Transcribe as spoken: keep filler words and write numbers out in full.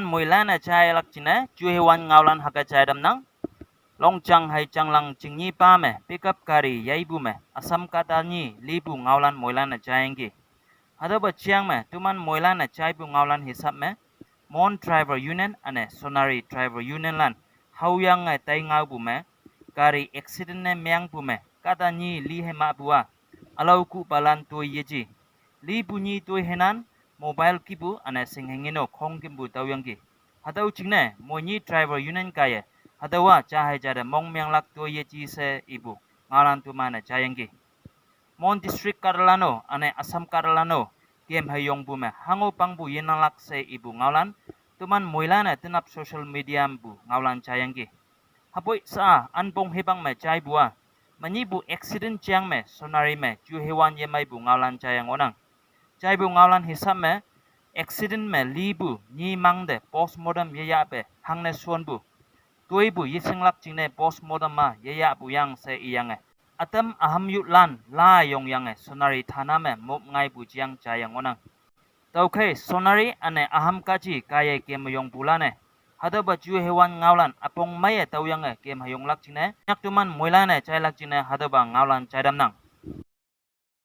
Moilan-e jailak jingne juhewan ngaolan hüke jaidamnang. Longjang hei Changlang jingni pa me pickup gari yaipu me Assam kahta nyi lipu ngaolan moilan-e jaiyangki. Hatüopa jeang me toman moilan-e jaipu ngaolan hisap me, Mon Driver Union üne Sonari Driver Union lan haoyange tai ngaopu me, gari accident ne mengpu me kahta nyi li hei mahpu-a, ülao kuhpalan toi yeji. Lipu nyi toi heinan mobile kihpu üne shinghe ngin-o khongkümpu taoyangki. Hatüo jingne moinyi Driver Union kaiye hatüowa ja hei ja te mongmenglak toi yeji she ipu ngaolan toman-e jaiyangki. Mon District kahtalan-o üne Assam kahtalan-o kem heyongpu me hango pangpu yenanglak she ipu ngaolan toman moilan-e tenap social media mepu ngaolan jaiyangki. Hüpoi sha-a anpong hipak me jaipu-a, menyihpu accident jeang me Sonari me juhewan yemeipu ngaolan jaiyang ngohnang. Jaipu ngaolan hisap me, accident me lipu nyi mangte postmortem yeyahpe hangne shonpu, toipu yeshinglak jingne postmortem-a yeyahpu yang she iyange, ütam üham youthlan la yongyange Sonari thana me mop ngaipu jeang jaiyang ngohnang. Tüokhei Sonari üne üham kahji kaiye kem heyongpulan-e hatüopa juhewan ngaolan üpong meiye taoyange kem heyonglak jingne nyak toman moilan-e jailak jingne hatüopa ngaolan jaitamnang.